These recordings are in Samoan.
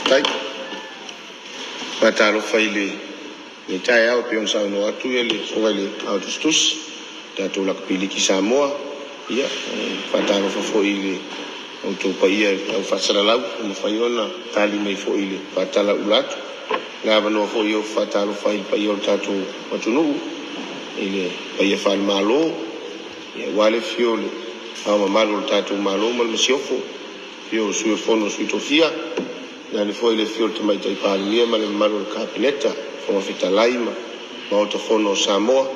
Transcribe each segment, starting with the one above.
Faafetai. E faatalofa i lenei taeao e pei ona saunoa atu le Susuga i le Aao Tusitusi, le tatou Lakapi Liki Samoa. Ia, e faatalofa foi i le outou paia i le au faasalalau ua mafai ona tali mai foi i le faatalaula atu. Le avanoa foi e faatalofa ai i le paia o le tatou atunuu i le paia faale-Malo, aua le afio o le Ao Mamalu o le tatou Malo ma le Masiofo, afio o le Sui o le Fono a Sui Tofia, tainane foi le afio o le Tamaitai Palemia ma le mamalu o le Kapeneta, Fofoga Fetalai ma Maota Fono o Samoa,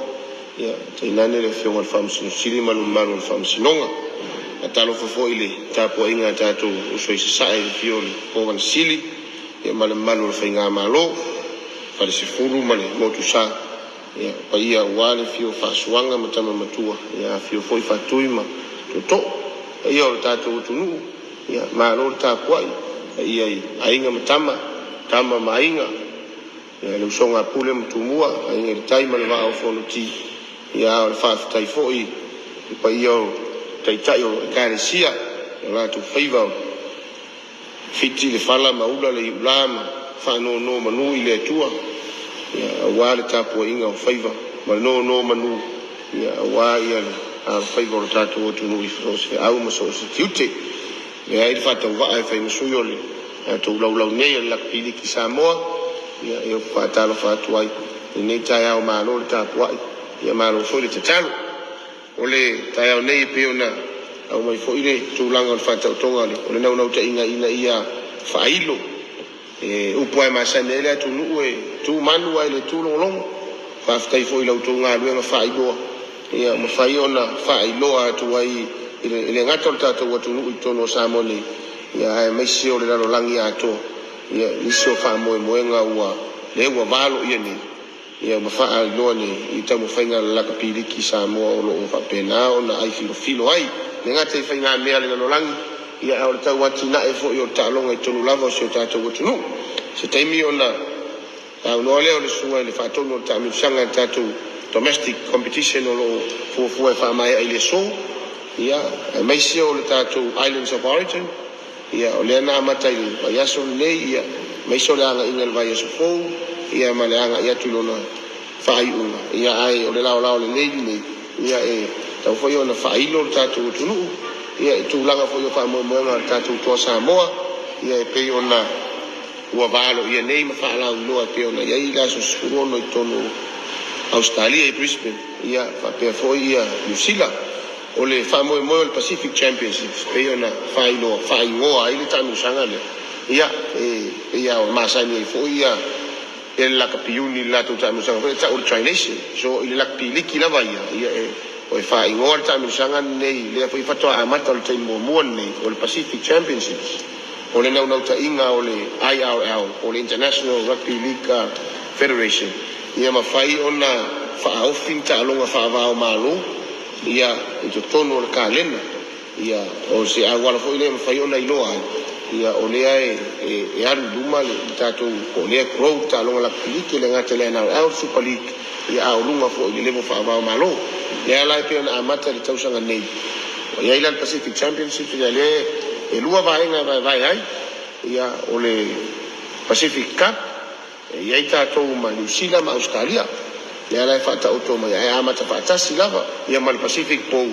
ia tainane le afioga i le Faamasino Sili ma le mamalu o le Faamasinoga. E faatalofa foi i le tapuaiga a tatou uso i Sasae i le afio o le Kovana Sili ma le mamalu o le Faigamalo, Falesefulu ma le Motusa, ia paia aua le afio o Faasuaga ma Tama Matua, ia afifio foi Faatui ma Tootoo. Paia o le tatou atunuu, ia malo le tapuai, paia i Aiga ma Tama, Tama ma Aiga, ia le usoga a Pule ma Tumua, Aiga i le Tai ma le Vaa o Fonoti. Ia a o le faafetai foi i le paia o Taitai o Ekalesia i o latou faiva o fiti le fala ma ula le iula ma faanonomanu i le Atua, ia aua le tapuaiga o faiva ma nonomanu, ia aua le alofaiva o le tatou atunuu i so o se feau ma so o se tiute. E avea ai le faatauvaa e fai ma sui o le tatou laulau nei o le Lakapi Liki Samoa, ia e faatalofa atu ai i lenei taeao, malo le tapuai, ia malo foi le tatalo. O le taeao nei e pei ona aumai foi le tulaga o le faataotoga o le naunautaiga ina ia faailo e upu lava e masani ai le atunuu, e tu manu ae le tu logologo. Faafetai foi i la outou galuega faailoa, ia mafai ona faailoa atu ai e le gata o le tatou atunuu i totonu o Samoa nei, ia aemaise o le lalolagi atoa, ia nisi o faamoemoega ua lea ua valoia nei, ia ma faailoa nei i taumafaiga a le Lakapi Liki Samoa o lo o faapena ona ai filofilo ai. E le gata i faigamea a le lalolagi, ia a o le tauatinae foi o le taaloga i totonu lava o si o tatou atunuu. Se taimi ona saunoa lea o le susuga i le faatonu o le taamilosaga i le tatou domestic competition o lo o fuafua e faamaea i le aso, ia aemaise o le tatou Islands of Origin, ia o lea na amata i le vaiaso lenei, ia aemaise o le agaiga i le vaiaso fou, ia ma le agai atu i lona faaiuga. Ia ae o le laolao lelei lenei, ia e tatau foi ona faailo le tatou atunuu, ia i tulaga foi o faamoemoega a le tatou Toa Samoa, ia e pei ona ua valoia nei ma faalauiloa e pei ona i ai le aso 16 i totonu o Ausetalia i Brisbane, ia faapea foi ia Niu Sila. O le faamoemoe o le Pacific Championships pei ona faailoa faaigoa ai le taamilosaga lea, ia e pei lava ona masani ai foi ia le lakapi uni i le latou taamilosaga foi lea e tau o le Tri-Nation. So i le lakapi liki lava ia, ia e faaigoa le taamilosaga lenei lea foi faatoa amata o le taimi muamua lenei o le Pacific Championships. O le naunautaiga o le IRL, o le International Rugby League Federation, ia mafai ona faaofi ni taaloga faava-o-Malo ia i totonu o le kalena. Ia o se auala foi lea e mafai ona iloa ai, ia o lea e alu i luma le tatou, po o lea e grow le taaloga lakapi liki, e le gata i le NRL, Super League, ia a o luga foi i le level faava-o-Malo. Lea la e pei ona amata i le tausaga nei. Ua i ai la le Pacific Championship, ia lea e lua vaega e vaevae ai, ia o le Pacific Cup, e i ai tatou ma Niu Sila ma Ausetalia, lea la e faataoto mai ae amata faatasi lava, ia ma le Pacific Bowl,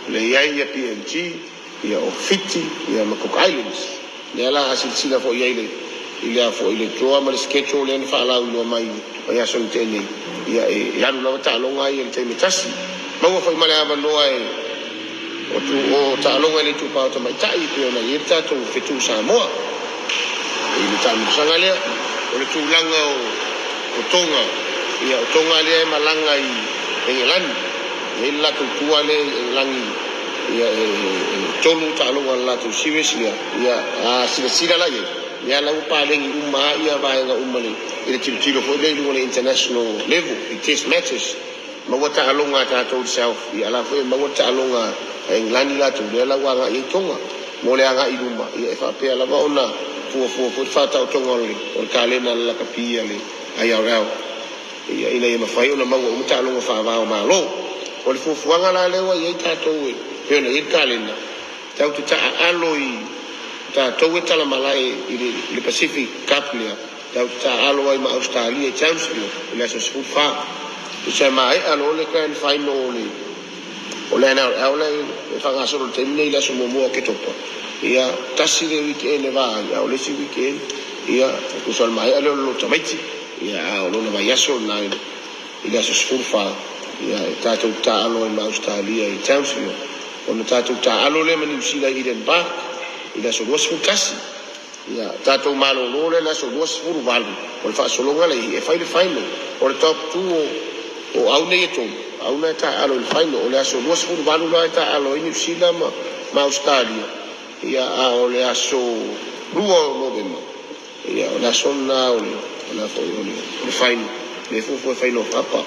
lea e i ai ia PNG, ia o Fiti, ia ma Cook Islands. Lea la a silasila foi i ai i le foi le draw ma le schedule lea na faalauiloa mai i aso na tea nei, ia e alu lava taaloga ia i le taimi e tasi. Maua foi ma le avanoa e o taaloga i le itupa o tamaitai e pei ona i ai le tatou fetu Samoa i le taamilosaga lea. O le tulaga o Toga, ia o Toga lea e malaga i Engelani, e i ai le latou tour lea i Engelani, ia e 3 taaloga o le latou series lea. Ia a silasila la i ai, lea la ua paleni uma ia vaega uma i le tilotilo foi lea i luga o le international level i test matches. Maua taaloga a tatou i le South, ia la foi e maua taaloga a Engelani latou, lea la ua agai ai Toga mo le agai i luma. Ia e faapea lava ona fuafua foi le faataotoga o le kalena a le lakapi a le IRL, ia ina ia mafai ona maua uma taaloga faava-o-Malo. O le fuafuaga la lea ua i ai tatou e pei ona i ai le kalena, tatou te taaalo i Tatou e talamalae i le Pacific Cup lea tatou te taaalo ai ma Ausetalia i Townsville i le aso 14. Tusa e maea loa le Grand Final o le NRL lea e faagasolo i le taimi nei i le aso 1 o Oketopa, ia, tasi le weekend e va ai, a o le isi weekend, ia, tusa o le maea lea o le loto tamaiti, ia, a o lona vaiaso lena i le aso 14, ia, e tatou taaalo ai ma Ausetalia i Townsville. Ona tatou taaalo lea ma Niu Sila i Eden Park i le aso 21. Ia, tatou malolo lea i le aso 28 o le faasologa lea e fai le final. O le top 2 o au nei e tolu, au na e taaalo i le final. O le aso 28 la e taaalo ai Niu Sila ma Ausetalia. Ia, a o le aso 2 o Novema, ia, o le aso lena o le foi o le final. Le fuafua e final kapa.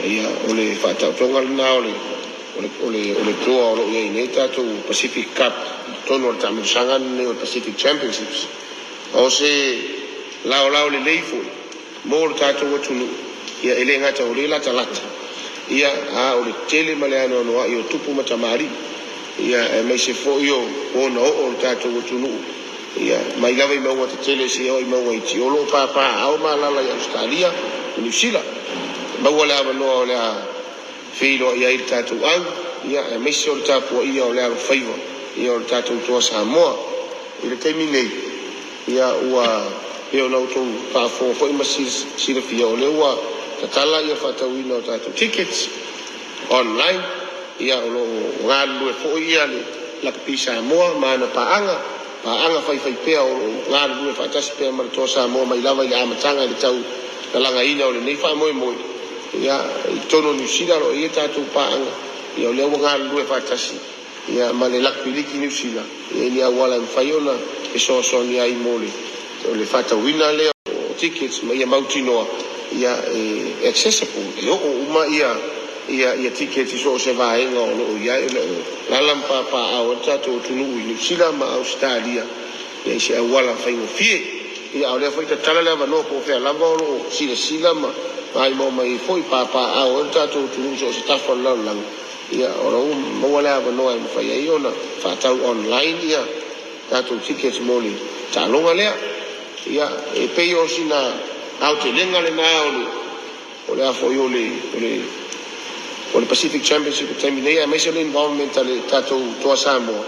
Ia, o le faataotoga lena o le draw o lo o i ai nei tatou Pacific Cup totonu o le taamilosaga lenei o le Pacific Championships. O se laolao lelei foi mo le tatou atunuu, ia, e le gata o le latalata, ia, a o le tele ma le anoanoai o tupu ma tamalii, ia, aemaise foi o ona oo o le tatou atunuu, ia, mai lava i mauga tetele seia oo i mauga iti o lo o papaaao ma alaala i Ausetalia ma Niu Sila. Maua le avanoa o le a feiloai ai le tatou au, ia, aemaise o le tapuaia o le alofaiva, ia, o le tatou Toa Samoa. I le taimi nei, ia, ua pei ona outou faafofoga foi ma silafia, o lea ua tatala ia faatauina o tatou tickets online. Ia, o lo o galulue foi ia le Lakapi Samoa ma ana paaga faifaipea o lo o galulue faatasi pea ma le Toa Samoa mai lava i le amataga i le tau lalagaina o lenei faamoemoe. Ia, i totonu o Niu Sila o lo o i ai tatou paaga. Ia, o lea ua galulue faatasi, ia, ma le Lakapi Liki Niu Sila, ia, i ni auala e mafai ona fesoasoani ai mo le o le faatauina lea o tickets ma ia mautinoa, ia, e accessible, e oo uma ia tickets i so o se vaega o lo o i ai, o lo o alaala ma papaaao ai le tatou atunuu i Niu Sila ma Ausetalia, ia, i se auala faigofie. Ia, a o lea foi tatala le avanoa po o fea lava o lo o silasila ma maimoa mai ai foi papaaao ai le tatou atunuu i so o se tafa o le lalolagi. Ia, o lo o maua le avanoa e mafai ai ona faatau online ia tatou tickets mo le taaloga lea. Ia, e pei o sina aotelega lena o le a foi o le Pacific Championship i taimi nei, aemaise o le involvement a le tatou Toa Samoa.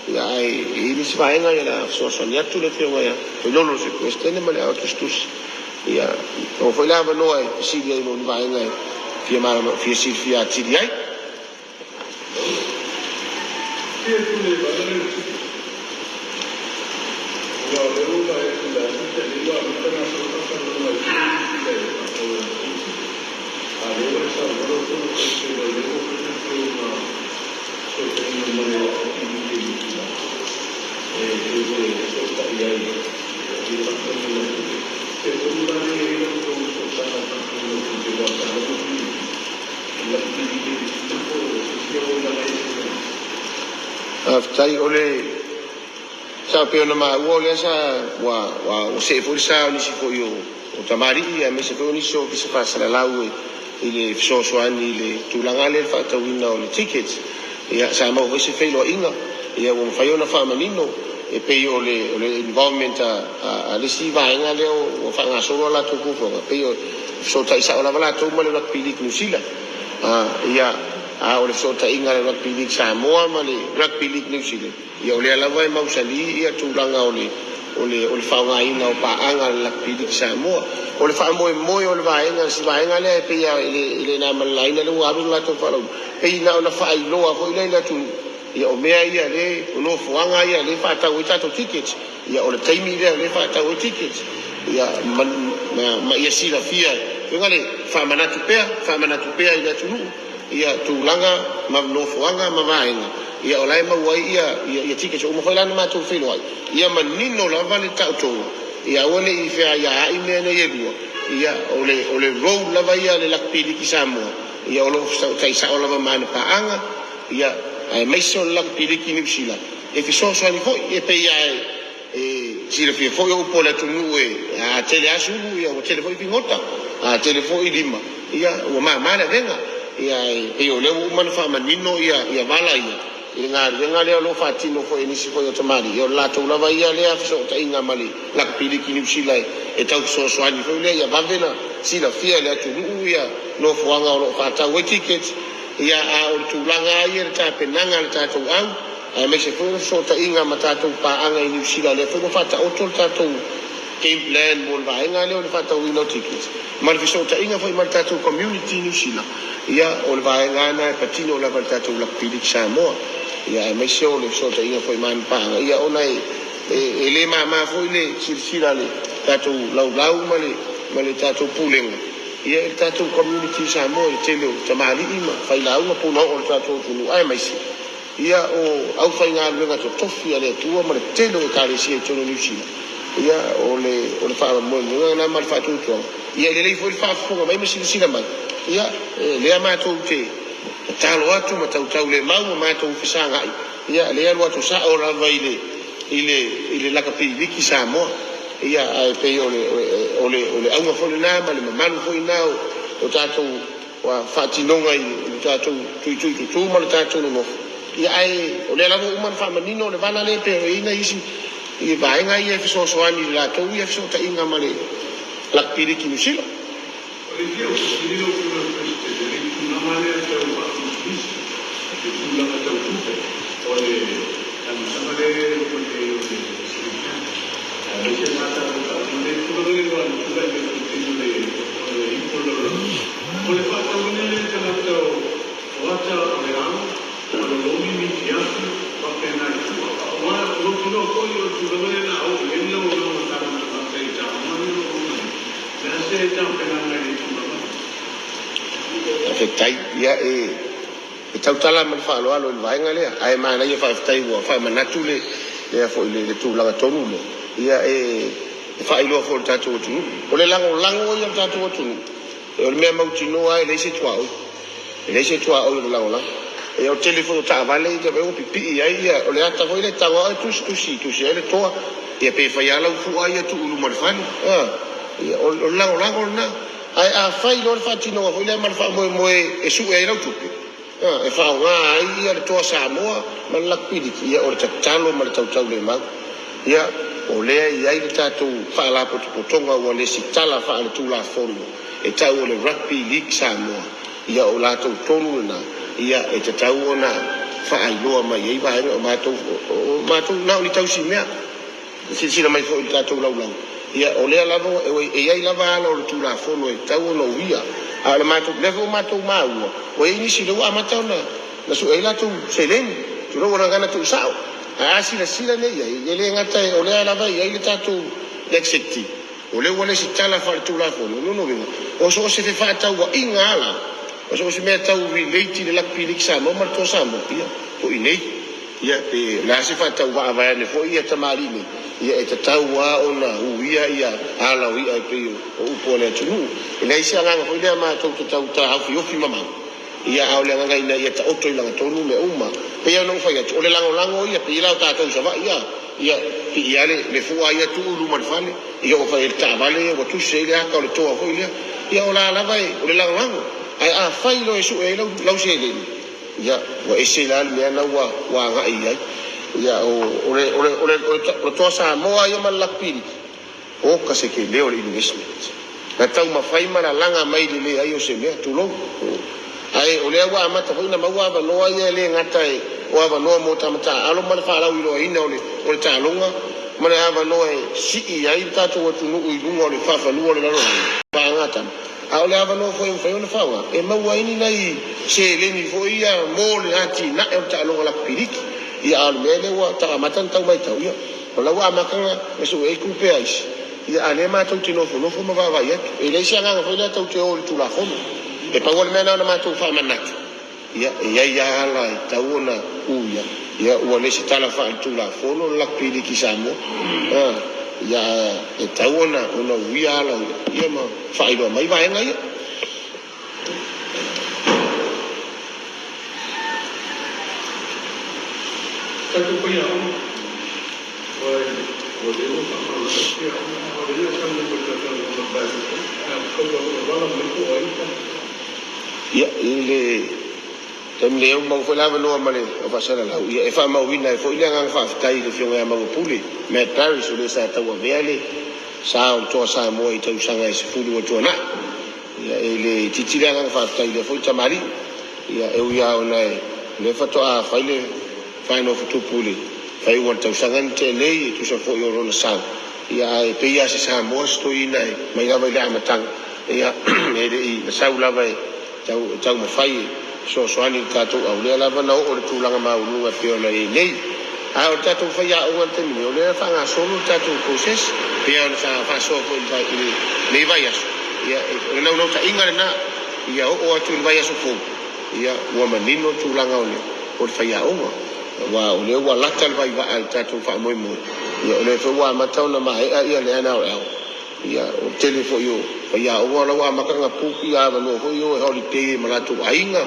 Ia, ae e i ai nisi vaega, ia, le a fesoasoani atu le afioga ia Toilolo, Sui Peresetene, ma le ao tusitusi. Ia, o foi le avanoa e fesili ai mo ni vaega e fia malama, fia silafia atili ai. Fia pule vale le ticket. Ua le ua e tula te le ua mita na so ka no mai te le o ticket. A le ua sa ua to te le le o te ma so te no mai o ti te tula. E te te so ta ia i i la to no te tula le le to so ta ta no te ua ta no ti. La ti te te ko se o la le. Faafetai. O le sa pei ona maua, o lea sa ua see foi le sa o nisi foi o tamalii, aemaise foi o nisi o ofisa faasalalau i le fesoasoani i le tulaga lea le faatauina o le tickets. Ia, sa maua foi se feiloaiga, ia, ua mafai ona faamanino e pei o le involvement a le isi vaega lea ua faagasolo a latou fuafuaga, pei o fesootai sao lava latou ma le Rugby League New Zealand. Ia, a o le fesootaiga a le Rugby League Samoa ma le Rugby League New Zealand, ia, o lea lava e mausali ia tulaga o le faaaogaina o paaga a le Rugby League Samoa. O le faamoemoe o le vaega si vaega lea e pei i le na malalaina le ua alu le latou faalaunu, pei na ona faailoa foi lea i le atunuu, ia, o mea ia le o nofoaga ia le faatau ai tatou tickets, ia, o le taimi lea le faatau ai tickets, ia, ma ia silafia faiga le faamanatu pea i le atunuu ia tulaga ma nofoaga ma vaega, ia, o la e maua ai ia tickets uma foi la na matou feiloai, ia manino lava le taotoga, ia aua ne i feaiaai mea nei e lua. Ia, o le role lava ia a le Lakapi Liki Samoa, ia, o lo o taisao lava ma ana paaga, ia, aemaise o le Lakapi Liki Niu Sila e fesoasoani foi. E pei lava e silafia foi o upu o le atunuu, e a tele sulu, ia, ua tele foi figota, a tele foi lima, ia, ua mamā le avega. Ia, e pei o lea ua uma ona faamanino ia vala ia. i le galuega lea o lo o faatino foi e nisi foi o tamalii, ia o le latou lava ia lea fesootaiga ma le Lakapi Liki Niu Sila e tau fesoasoani foi lea ia vave ona silafia e le atunuu ia nofoaga o lo o faatau ai tickets. Ia a o le tulaga lava ia i le tapenaga a le tatou au, aemaise foi o le fesootaiga ma tatou paaga i Niu Sila, lea foi ua faataoto le tatou game plan mo le vaega lea o le faatauina o tickets ma le fesootaiga foi ma le tatou community i Niu Sila. Ia o le vaega lava lena e patino lava i le tatou Lakapi Liki Samoa, ia aemaise o le fesootaiga foi ma ana paaga, ia ona e le mama foi le silasila a le tatou laulau ma le tatou pulega ia i le tatou community i Samoa i le tele o tamalii ma failauga punaoo o le tatou atunuu, aemaise ia o aufaigaluega totofi a le Atua ma le tele o ekalesia i totonu o Niu Sila. Ia o le faamoemoega lena ma le faatuatuaga. Ia e lelei foi le faafofoga mai ma silasila mai. Ia lea matou te tatalo atu ma tautaulemau ma matou fesagai. Ia lea alu atu sao lava i le Lakapi Liki Samoa. Ia ae pei o le auga foi lena ma le mamalu foi lena o tatou faatinoga i le tatou tuitui tutu ma le tatou nonofo. Ia ae o lea lava ua uma ona faamanino le vala lea pe o i ai nai isi i vaega ia e fesoasoani i le latou ia fesootaiga ma le Lakapi Liki Niu Sila. O le fia fesili lau Afioga i le Peresetene, le tulaga lea tau faapisinisi, le tulaga tau tupe, o le talosaga lea e oo nei o le Silafia. Aemaise la tatou faatino le tulaga lea ua tulai mai foi i le taimi o le ipu o le lalolagi. O le faatauina lea e tagata o ata o le ao, ma lologi mitiafi, faapena i tua. Aua o lou iloa foi o le tulaga lea na oo i ai le lagolago a tatou tagata i taoga ia o lo o maua nei. Le a se tapenaga i le tulaga lea? Faafetai. Ia e tautala ma le faaaloalo i le vaega lea, ae manaia, faafetai ua faamanatu le lea foi le tulaga tonu lea. Ia e faailoa foi i le tatou atunuu. O le lagolago ia o le tatou atunuu, o le mea mautinoa e leai se tuaoi. E leai se tuaoi o le lagolago. Ia o le tele foi o taavale ia ua pipii ai ia, o le ata foi lea e tago lava tusi tusi tusi ai le toa. Ia pe fai lava lau fua ia tuu i luma o le fale. Ia o le lagolago lena. Ae afai loa le faatinoga foi lea ma le faamoemoe e sue ai lau tupe, e faaaoga ai ia le toa Samoa ma le Lakapi Liki, ia o le tatalo ma le tautaulemau. Ia o lea e i ai le tatou faalapotopotoga ua lesitala faale-tulafono e tau o le Rugby League Samoa. Ia o latou tonu lena, ia e tatau ona faailoa mai ai vaega o matou na o ni tausimea. Silasila mai foi i le tatou laulau. Ia o lea lava e i ai lava ala o le tulafono e tatau ona uia. A o le matou, lea foi ua matou maua, ua i ai nisi lea ua amata ona na sue ai latou seleni. Tulou ua gagana tuusao. Ae a silasila nei i ai, e le gata o lea lava e i ai le tatou executive. O lea ua lesitala faale-tulafono, lona uiga, o so o se fefaatauaiga ala, o so o se mea tau relate i le Lakapi Liki Samoa ma le Toa Samoa, ia, po i nei. Ia, pe le a se faatauvaa vaeane foi ia tamalii nei, ia e tatau lava ona uia ia ala o ia e pei o upu a le atunuu. E leai se agaga foi lea matou te tau taofiofi mamao. Ia a o le agaga ina ia taoto i lagatonu mea uma. Pei ona ou fai atu, o le lagolago ia, pei la o tatou i Savaii ia, ia pii lava le fua ia tuu i luma o le fale, ia oo foi i le taavale ia ua tusi ai le ata o le toa foi lea. Ia o la lava e, o le lagolago. Ae afai loa e sue ai lau seleni, ia ua ese la le mea na ua agai i ai. Ia o le Toa Samoa ia ma le Lakapi Liki, oka se tele o le investment. Na taumafai ma lalaga mai le leai o se mea, tulou. Ae o lea ua amata foi na maua avanoa ia e le gata e o avanoa mo tamata alo ma le faalauiloaina o le taaloga ma le avanoa e sii ai le tatou atunuu i luga o le faafanua o le lalolagi paagatama. A o le avanoa foi e mafai ona faaaoga e maua ai ni nai seleni foi ia mo le atinae o le taaloga lakapi liki. Ia a o le mea lea ua amata ona tau matau, ia o la ua amata na sue ai tupe a isi. Ia a lea matou te nofonofo ma vaavaai atu. E leai se agaga foi lea tou te o i le tulafono. E pau o le mea na ona matou faamanatu. Ia e i ai lava ala e tatau ona uia. Ia ua lesitala faale-tulafono le Lakapi Liki Samoa. Ia e tatau ona uia ala o ia ma faailoa mai vaega ia. Tatou faiaoga, ua leva faamalolo faiaoga, a o lea saunoa mai tatou na kaua wala mai po ai. Ia i le Taimi lenei ua maua foi le avanoa ma le au faasalalau, ia e faamauina ai foi le agaga faafetai i le Afioga ia Maua Matt Parris, o le sa tauavea le sa o le Toa Samoa i tausaga e 10 ua tuanai. Ia, e le itiiti le agaga faafetai i lea foi tamalii. Ia, e ui lava ona o lea faatoa fai le faanofotupu i le faaiuga o le tausaga na tea nei e tusa foi o lona sao, ia ae pei lava se Samoa se toeaina e mai lava i le amataga, ia e le i na sau lava e taumafai e fesoasoani i le tatou au, lea lava na oo i le tulaga maualuga e pei ona i ai nei. A o le tatou faiaoga i le taimi nei, o lea e faagasolo le tatou process pei ona sa faasoa foi i lenei vaiaso. Ia, o le naunautaiga lena, ia oo atu i le vaiaso fou, ia ua manino le tulaga o le faiaoga, aua o lea ua lata le vaivaa i le tatou faamoemoe. Ia, o lea foi ua amata ona maea le NRL. Ia, o le tele foi o faiaoga o la ua amata ona book avanoa foi o e holiday ma latou aiga,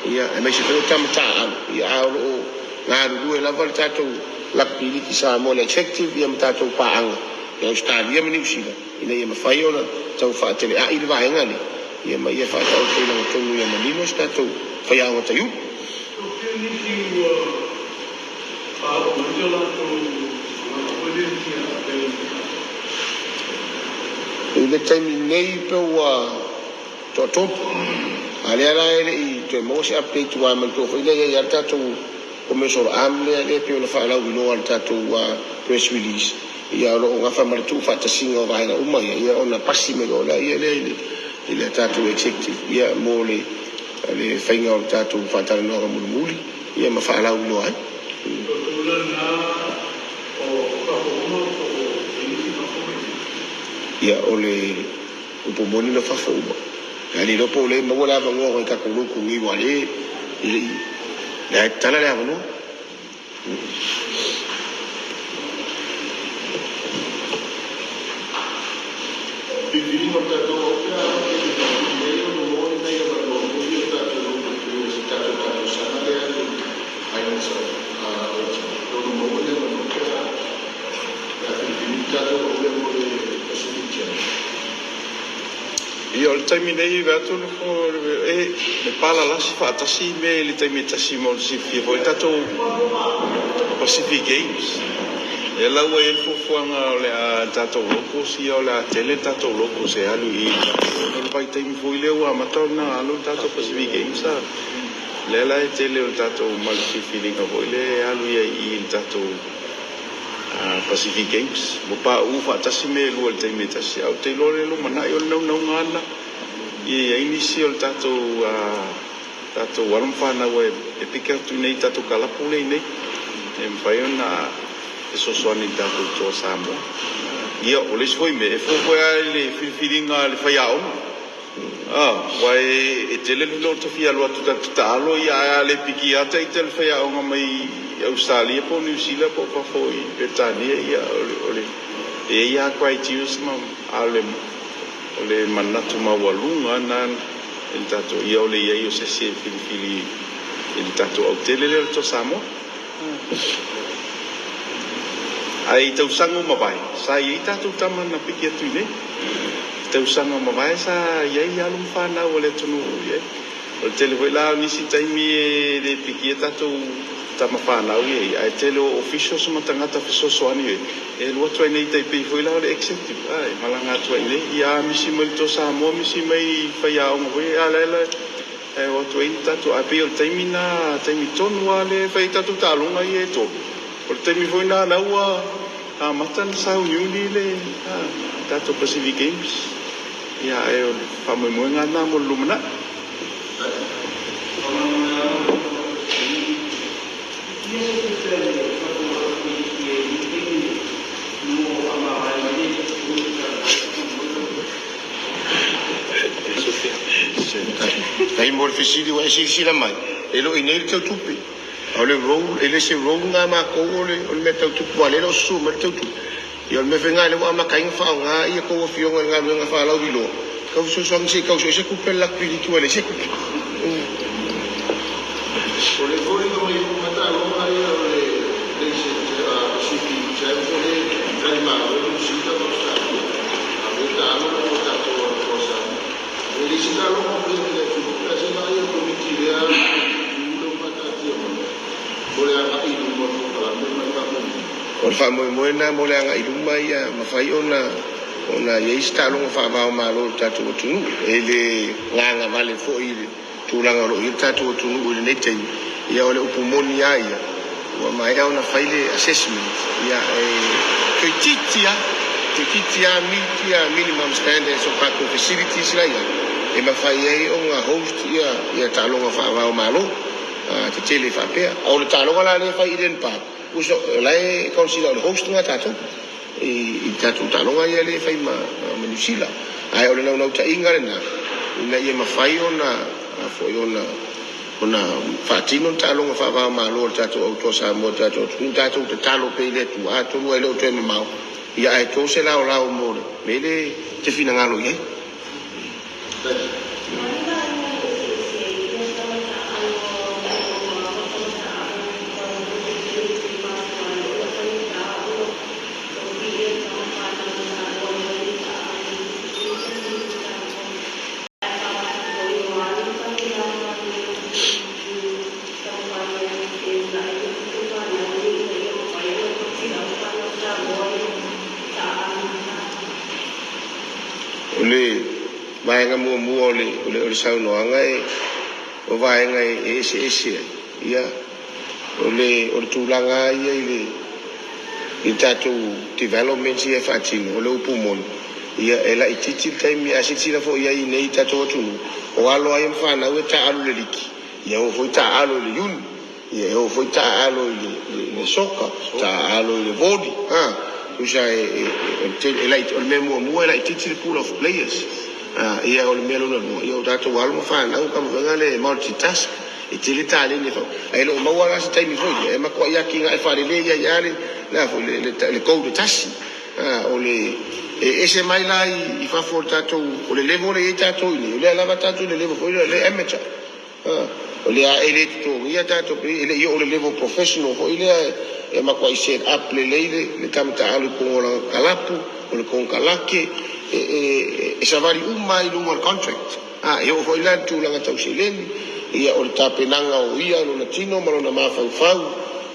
ia, aemaise foi o tama taaalo. Ia, a o lo o galulue lava le tatou Rugby League Samoa, le executive, ia ma tatou paaga i Ausetalia ma Niu Sila ina ia mafai ona tau faateleai le vaega lea, ia ma ia faataoto i lagatonu ia manino se tatou faiaoga taiulu. O fea nisi ua faaoo mai so latou agaga foi lea e fia avail? I le taimi nei pe ua toatolu, a lea la e le i toe maua se update, ua manatua foi lea i ai le tatou commercial arm lea pei ona faalauiloa le tatou press release. Ia, o lo o gafa ma le tuufaatasiga o vaega uma ia, ia ona pasi mai loa lea lea i le tatou executive, ia, mo le faiga o le tatou faatalanoaga mulimuli, ia ma faalauiloa ai. O tulaga o fafo uma po o isi fafo mai? Ia, o le upu moni na fafo uma. Ae le iloa po o le maua le avanoa i tatou lotu nei, ua le i le le tatala le avanoa. Filifiliga o tatou au pe a nei o mo ni nai avanoa foi o tatou lotu i se tatou talosaga lea i finance o maua le avanoa pe a filifili tatou au lea mo le Pacific Jam. Ia, o le taimi nei ve atu e le palalasi faatasi mea i le taimi e tasi mo le silafia foi tatou Pacific Games. E lau ai le fuafuaga o le a tatou locals ia, o le a tele tatou locals e alu i o le vaitaimi foi lea ua amata ona alu le tatou Pacific Games a. Lea la e tele o le tatou ma le filifiliga foi lea e alu ia i le tatou Pacific Games. Ua pauu faatasi mea e lua i le taimi e tasi. Ae ou te iloa le lumanai o le naunauga ana ia i ai nisi o le tatou tatou alo ma fanau e piki atu nei tatou kalapu lea i nei e mafai ona fesoasoani i le tatou Toa Samoa. Ia, o le isi foi mea e fuafua lava i le filifiliga a le faiaoga. Ua e tele le lo tafia alu atu tatou taalo, ia ae a le piki ata ita le faiaoga mai Australia po o Niu Sila po o fafo i Peretania, ia o le e i ai lava criteria ma a o le manatu maualuga na i le tatou, ia o le i ai o se isi e filifili i le tatou autele lea o le Toa Samoa. Ae i tausaga ua mavae sa i ai tatou tama na piki atu i nei tausaga ua mavae, sa i ai alo ma fanau o le atunuu i ai. O le tele foi la o nisi taimi e le pikia tatou tama fanau ia, ae tele o officials ma tagata fesoasoani e alu atu ai nei taipei foi la o le executive e malaga atu ai nei, ia misi mai le Toa Samoa, misi mai faiaoga foi a la e o atu ai tatou. Ae pei o le taimi na taimi tonu lava le fai tatou taaloga ia e tolu, o le taimi foi na la ua amata na sauniuni le tatou Pacific Games. Ia, ae o le faamoemoega lena mo le lumanai. Tai mo le fesili ua e silasila mai, e lo i nei le tautupe. O le role, e le se role ngā mākou o le mea tautupe, ua le o susu mai le tautupe. Ia, o le mea whenga le ua amataina whaonga ia kou afioga i ngā luenga whaalau i loa. Kau sosoangi se kau so se kupe lak pili ki wale se kupe. O le foliga mai o mataloga ia o le le se Pacific Jam foi le tali malo Niu Sila ma Australia. A le taaloga mo tatou o Samoa. E le se taaloga foi le atunuu pe a se vaai a komiti lea. O le faamoemoe lena mo le agai i luma ia mafai ona i ai se taaloga faavao o Malo i le tatou atunuu. E le gagavale foi i le tulaga o lo o i ai le tatou atunuu i lenei taimi, ia o le upu moni lava ia, ua maea ona fai le assessment, ia e toeitiiti lava, toeitiiti lava meet ia minimum standards o tatou facilities la i ai, e mafai ai ona host ia taaloga faava o Malo tetele faapea. O le taaloga la lea e fai i Eden Park, o la e consider o le host lena a tatou i tatou taaloga ia lea e fai ma Niu Sila. Ae o le naunautaiga lena, ina ia mafai ona foi ona faatino le taaloga faava-o-Malo a le tatou Autoa Samoa, le tatou atunuu, tatou tatalo pea i le Atua, atonu e le o toe mamao, ia ae to se laolao mo le mea le te finagalo i ai. O le vaega muamua o le saunoaga e o vaega e eseese ai, ia o le tulaga ia i le tatou development ia e faatino, o le upu moni, ia e laitiiti le taimi, a silasila foi i ai nei tatou atunuu, o alo ai ma fanau e taaalo i le liki, ia o foi taaalo i le uni, ia o foi taaalo i le soka, taaalo i le voli, tusa e o le mea muamua e laitiiti le pool of players. Ia o le mea lona lua, ia o tatou alo ma fanau taumafaiga le multitask, e tele taleni e fai. Ae le o maua la se taimi foi, e matuai atinae faalelei ai lava le foi le goal e tasi. O le e ese mai la i fafo o le tatou, o le level e i ai tatou i nei, o lea lava tatou i le level foi lea, le amateur. O lea e le totogia tatou, e le i oo i le level professional foi lea e matuai set up lelei le tamataalo i totonu o lana kalapu, o le konekarate, e savali uma i luga o le contract. E oo foi la i le tulaga tau seleni, ia o le tapenaga o ia lona tino ma lona mafaufau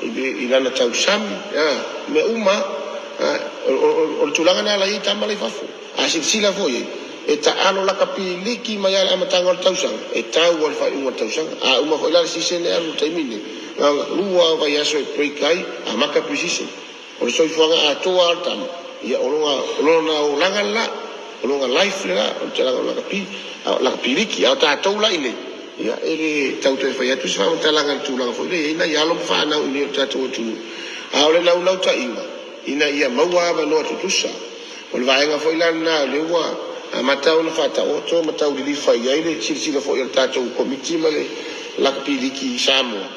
i lana tausami, mea uma. O le tulaga lena la i ai tama la i fafo. A silasila foi ai, e taalo lakapiliki mai lava le amataga o le tausaga, e tau le faaiuga o le tausaga. A uma foi la le season e alu i le taimi lenei, lua vaiaso e break ai, amata pre-season. O le soifuaga atoa lava o le tama, ia o lona olaga lela, o lona life lela, o le tulaga o lakapiliki. A o tatou la i nei, ia e le tau toe fai atu se faamatalaga i le tulaga foi lea e i ai nai alo ma fanau i nei o le tatou atunuu. A o le naunautai ina ia maua avanoa tutusa. O le vaega foi la lena o lea ua amata ona faataoto ma taulilifa i ai le silasila foi o le tatou komiti ma le lakapiliki i Samoa.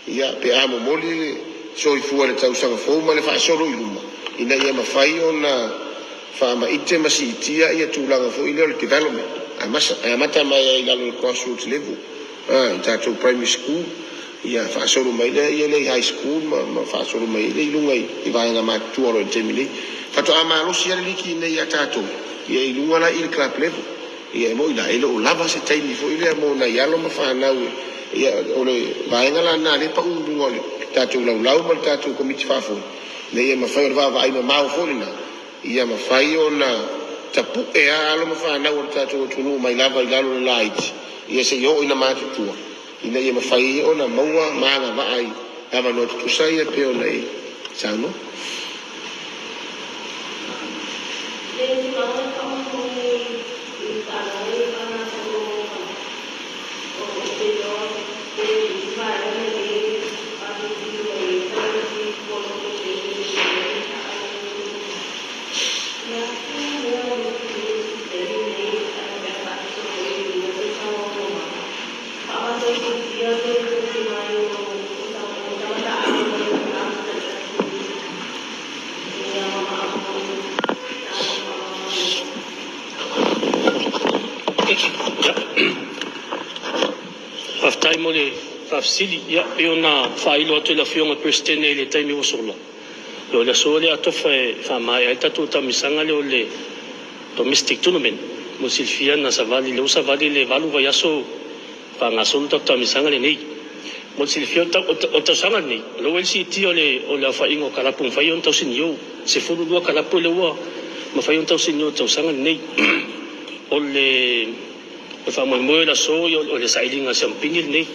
Ia pe a momoli le soifua i le tausaga fou ma le faasolo i luma, ina ia mafai ona faamaite ma siitia ia tulaga foi lea o le development. E amata mai ai i lalo o le grassroots level, i tatou primary school, ia faasolo mai lea ia le high school ma faasolo mai lea i luga i vaega matutua o lo o i le taimi nei. Faatoa malosi lava le liki nei ia tatou, ia i luga la i le club level. Ia e moi la, e le o lava se taimi foi lea mo nai alo ma fanau. Ia o le vaega la lena lea pau i luga o le tatou laulau ma le tatou komiti faafoe, ina ia mafai o le vaavaai mamao foi lena, ia mafai ona tapue lava alo ma fanau o le tatou atunuu mai lava i lalo o le laiti, ia se i oo ina matutua, ina ia mafai ona maua ma agavaa i avanoa tutusa ia pei ona e saunoa. Faafetai mo le faafesili. Ia, pei ona faailo atu i le Afioga i le Peresetene i le taimi ua sola, o le aso lea atofa e faamaea ai le tatou taamilosaga lea o le domestic tournament. Mo le silafia na savali, lea ua savali le 8 vaiaso faagasolo tatou taamilosaga lenei. Mo le silafia o le tausaga lenei, o lea ua i ai le siitia o le aofaiga o kalapu e mafai ona tausinio, 12 kalapu lea ua mafai ona tausinio i le tausaga lenei. O le faamoemoe o le aso, o le sailiga siamupini lenei,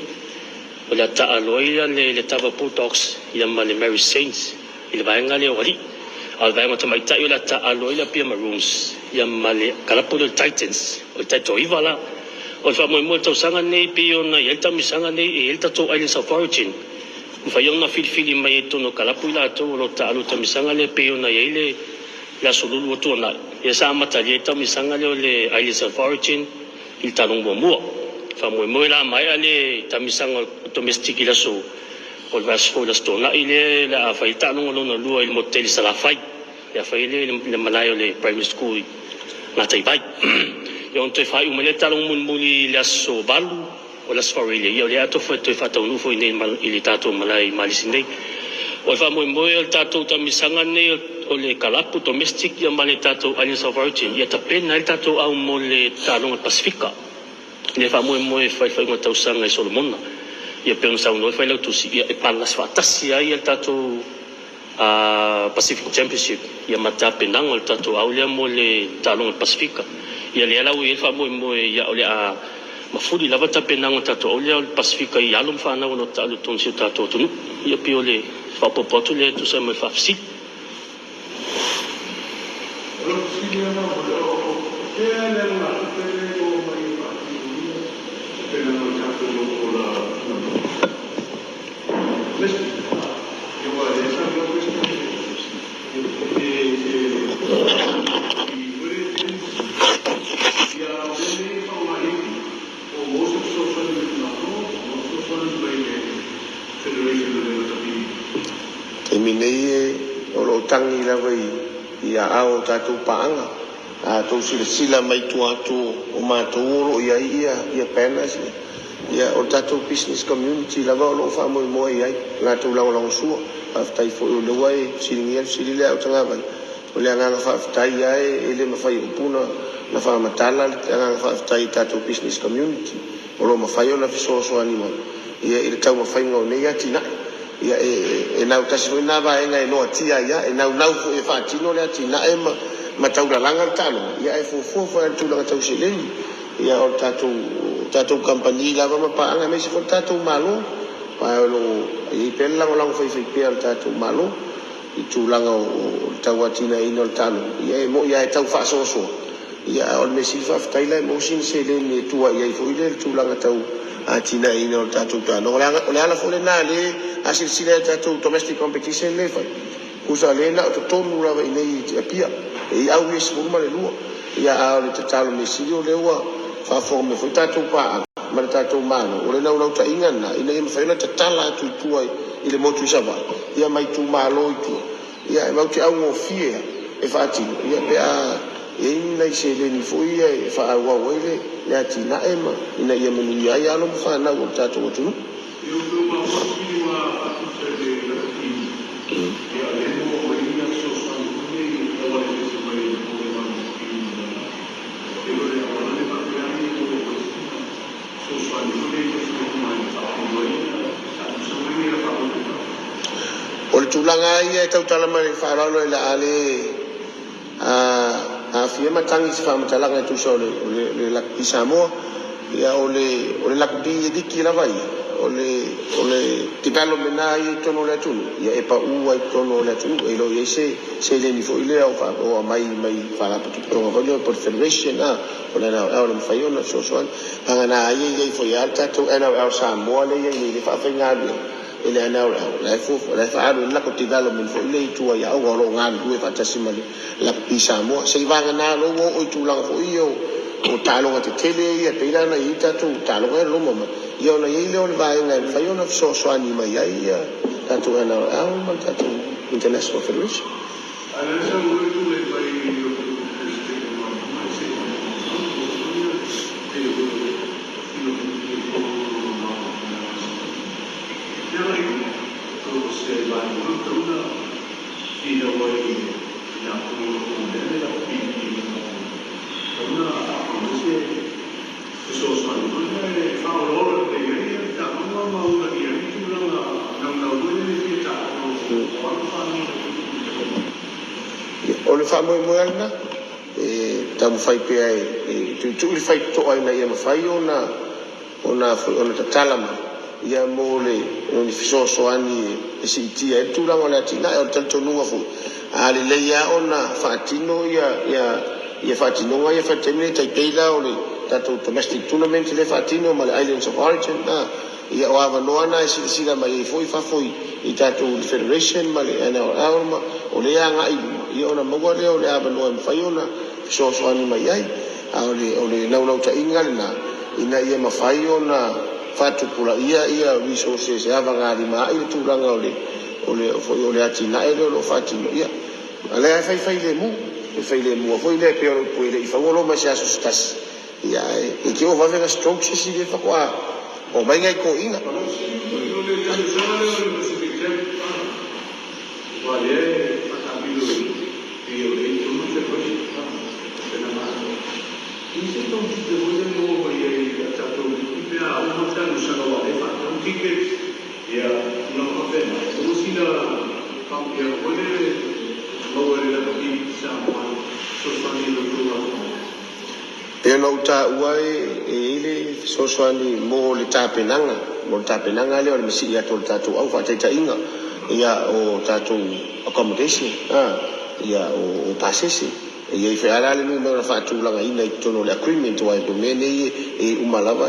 o le a taalo ai le Letava Bulldogs ma le Mary Saints i le vaega lea o alii. A o le vaega o tamaitai, o le a taalo ai le Apia Maroons ma le kalapu lea o le Titans, o le taitoaiva la. O le faamoemoe o le tausaga lenei, pei ona i ai le taamilosaga lenei, e i ai le tatou Islands of Origin, mafai ona filifili mai ai i totonu o kalapu i latou o lo o taalo i le taamilosaga lea, pei ona i ai le Aso Lulu ua tuanai, ia sa amatalia ai le taamilosaga lea o le Islands of Origin i le taaloga muamua. Faamoemoe la maea le taamilosaga domestic i le aso o le vaiaso fou i le Aso Toonai lea, le a fai ai le taaloga lona lua i le motu tele i Salafai, le a fai ai le malae o le Primary School i Gataivai. Ia ona toe faaiu mai lea le taaloga mulimuli i le aso 8 o le Aso Faraile, ia o lea atoa toe faataunuu foi nei i le tatou malae i Malisi nei. O le faamoemoe o le tatou taamilosaga nei o le kalapu domestic ia ma le tatou Islands of Origin, ia tapena ai le tatou au mo le taaloga Pasifika le faamoemoe e fai faaiuga tausaga i Solomona. Ia pei ona saunoa ai Failautusi, ia e palasi faatasi ai le tatou Pacific Championship ia ma tapenaga o le tatou au lea mo le taaloga Pasifika. Ia lea la ua i ai le faamoemoe, ia o le a mafuli lava tapenaga o le tatou au lea o le Pasifika i alo ma fanau o lo o taalo i totonu o si o tatou atunuu. Ia pei o le faaopoopo atu lea e tusa ai ma le faafesili. O lau fesili lava o fea le alagatupe lea e maua mai e faatinoina tapenaga o le tatou logo la domestic? Ia aua o lea e saunoa le Peresetene i foi le tendency ia a o mea nei e faaaoga i ai tupe, po o maua se fesoasoani mai le Malo, po o maua se fesoasoani mai le Federation o le Lakapi. Taimi nei o lo o tagi lava i aao o tatou paaga. A outou silasila mai tua atu o matou o lo o i ai ia banners ia, o le tatou business community lava o lo o faamoemoe i ai latou lagolagosua. Faafetai foi o lea ua e fesiligia le fesili lea o Tagavai. O le agaga faafetai lava e le mafai e upu na faamatala le agaga faafetai i tatou business community o lo o mafai ona fesoasoani mai ia i le taumafaiga o nei atinae. Ia e nautasi foi na vaega e noatia ai e naunau foi e faatino le atinae ma taulalaga le taaloga, ia ae fuafua foi i le tulaga tau seleni. Ia o le tatou kamupani lava ma paaga, aemaise foi le tatou Malo, aua o lo o i ai pea le lagolago faifaipea a le tatou Malo i tulaga o le tauatinaeina o le taaloga. Ia e moni lava e tau faasoasoa, ia a o le mea sili faafetai la e maua sina seleni e tua i ai foi le tulaga tau atinaeina o le tatou taaloga. O le ala foi lena lea a silasila i le tatou domestic competition lea e fai, tusa lea na o totonu lava i nei i Apia e i au ia 12. Ia a o le tatalo mea sili o lea ua faafofoga mai foi tatou paaga ma le tatou Malo, o le naulautaiga lena ina ia mafai ona tatala atu i tua i le motu i Savaii ia ma itumalo i tua, ia e matou te augofie e faatino ia pe a i ai ni nai seleni foi ia e faaauau ai le atinae ma ina ia manuia ai alo ma fanau o le tatou atunuu. Ia o tau maua ua faatusa i le lakapi, ia lea maua mai ia fesoasoani foi nei auala eseese mai le polokalame e o le auala le faapea ai e maua mai sina fesoasoani foi nei tausaga uma e faatino ai taamilosaga ia faamoemoe. O le tulaga ia e tautala mai le faaaloalo i le a le aafia matagi i se faamatalaga e tusa o le Lakapi Samoa. Ia o le lakapi e liki lava ia, o le development na ia i totonu o le atunuu, ia e pau ai i totonu o le atunuu, e le o i ai se seleni foi lea o aumai mai faalapotopotoga foi lea po o le federation a o le NRL e mafai ona fesoasoani. Pagana ai e i ai foi lava le tatou NRL Samoa lea e i ai nei le faafaigaluega i le NRL la e fuafua la e faaalu ai le latou development foi lea i tua i aoga o lo o galulue faatasi ma le Lakapi Samoa. Se i vagana lo ua oo i tulaga foi ia o taaloga tetele ia pei la ona i ai tatou taaloga e loma mai, ia ona i ai lea o le vaega e mafai ona fesoasoani mai ai ia tatou NRL ma le tatou International Federation. A lea sa ua tulai mai o le President ma se te o ino ma ia lai o se vai mo tauna i na wai na ko o le la pi pi tauna a se fesoasoani foi e faaoloolo lelei ai taaloga ma ulagia ai. O le faamoemoe lava lena e taumafai pea e tuitui le faitotoa ina ia mafai ona tatala mai ia mo le fesoasoani e siitia ai le tulaga o le atinae. O le talitonuga foi, a lelei lava ona faatino ia faatinoga ia faitaimi nei, tai pei la o le tatou domestic tournament lea e faatino ma le Islands of Origin, ia o avanoa na e silasila mai ai foi fafo i tatou federation ma le NRL ma o lea e agai i luma, ia ona maua lea o le avanoa e mafai ona fesoasoani mai ai. A o le naunautaiga lena ina ia mafai ona faatupulaia ia resources e avagalima ai le tulaga o le atinae lea o lo o faatino. Ia, a lea e faifai lemu, e fai lemua foi lea pei o le upu e le i faua Roma i se aso se tasi. Ia, e te oo vave na stroke se isi lea faatoa omai nai toeaiina. O le tamisaga lea o le Pacific Jam, ua lea e faataamilo i o le tonu federation pena i se tau tupe foi lea maua mai ai a tatou liki pe a uma tausaga ua le faatau tickets ia tulaga faapena maua sina ia foi le maua e le Lakapi Samoa fesoasoani i lo outou. Pe ona ou taua e i ai le fesoasoani mo le tapenaga, mo le tapenaga lea o le masii atu o le tatou au faataitaiga, ia o tatou accommodation, ia o pasese. E i ai foi lava la le numera faatulagaina i totonu o le agreement, aua e mea nei e uma lava.